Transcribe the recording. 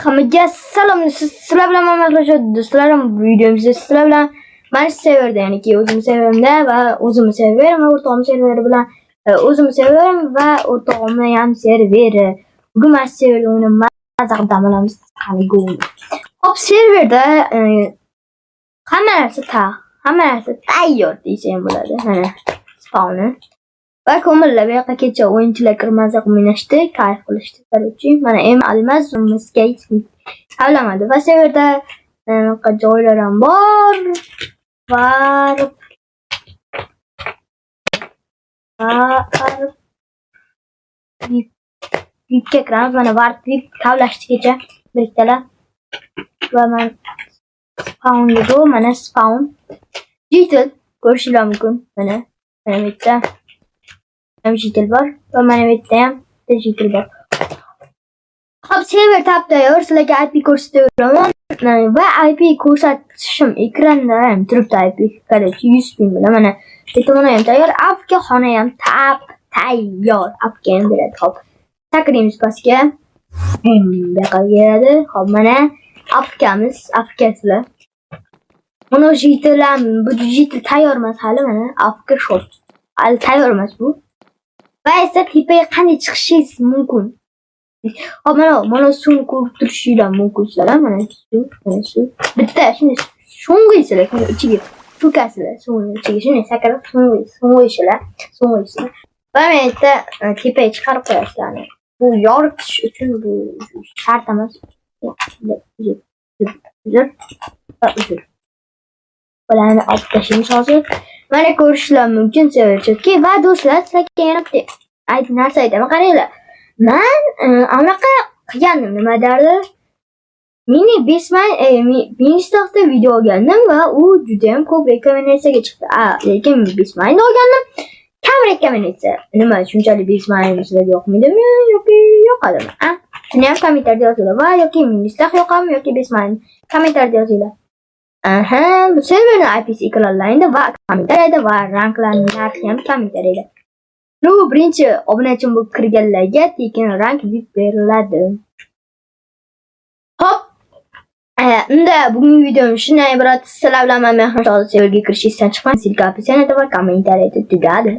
Hammaga salom. Sizlar bilan man Mahmud do'stlarim, videomizda sizlar bilan mana shu serverda, ya'niki o'zim serverimda va o'zimni serverim va o'rtog'im serveri bilan o'zimni serverim va o'rtog'imni ham serveri. Bugun mana shu serverda o'ynab maza qilib dam olamiz. Qani go. Hop, serverda hamma narsa tayyor desa ham bo'ladi. Mana spawni. Va ko'mirlar bu yoqqa kecha o'yinchilar kirib maza qilib o'ynashdi, kayf qilishdi. Короче, mana M almaz misga hech kim kavlamadi. Va serverda bunaqa joylar ham bor. Warp Warp VIP VIPga kiramiz. Mana Warp VIP kavlashdi kecha bir ikkitalar. Va man spawnga go, mana spawn. Jitel ko'rishinglar mumkin. Mana bu yerda ham jitel bor va mana bu yerda ham bitta jitel bor. Hop, server tab tayyor. Sizlarga IP ko'rsataveraman. Va IP ko'rsatishim ekranda ham turibdi IP. Короче, 100 ming bilan mana bitta ham tayyor. AFK xona ham tab tayyor. AFK ham beradi. Hop. Sakraymiz pastga. Bu yoqqa keladi. Hop, mana AFKamiz, AFKsizlar. Buni jitel ham, bu jitel tayyor emas hali, mana AFK shop. Hali tayyor emas bu. Va esa tepaga qanday chiqishingiz mumkin? Hop, mana suvni ko'rib turishinglar mumkin sizlar, mana suv, mana suv. Bitta shunday sho'ng'iysizlar, shuni ichiga cho'kasizlar, suvni ichiga shunday sakrab sho'ng'iysizlar, sho'ng'iysizlar. Va mana yerda tepaga chiqarib qo'yasizlar. Bu yoritish uchun bu shart emas. Uzr, uzr, uzr va uzr. Bularni olib tashlaymiz hozir. Mana ko'rishlar mumkin serverchiki va do'stlar, sizlarga yana bitta narsa aytaman, qaranglar. Man anaqa qilgandim, nima derdi? Mini Basement Ministoqda video olgandim va u juda ham ko'p rekomendatsiyaga chiqdi. A, lekin Basementni olgandim. Kam rekomendatsiya. Nima, shunchalik Basement sizlarga yoqmaydimi yoki yoqadimi? A? Shuni ham kommentariyada yozinglar va yoki Ministoq yoqadimi yoki Basement kommentariyada yozinglar. Aha, bu serverni IP'si ekranlarida va kommentariyada va ranklarning narxi ham kommentariyada. Ну, birinchi obunachim bo'lib kirganlarga tekin rank VIP beriladi. Hop. Unda bugungi videom shundan iborat. Sizlar bilan men Mehmon serverga kirish esdan chiqmang. Ссылка описание da va kommentariyada tugadi.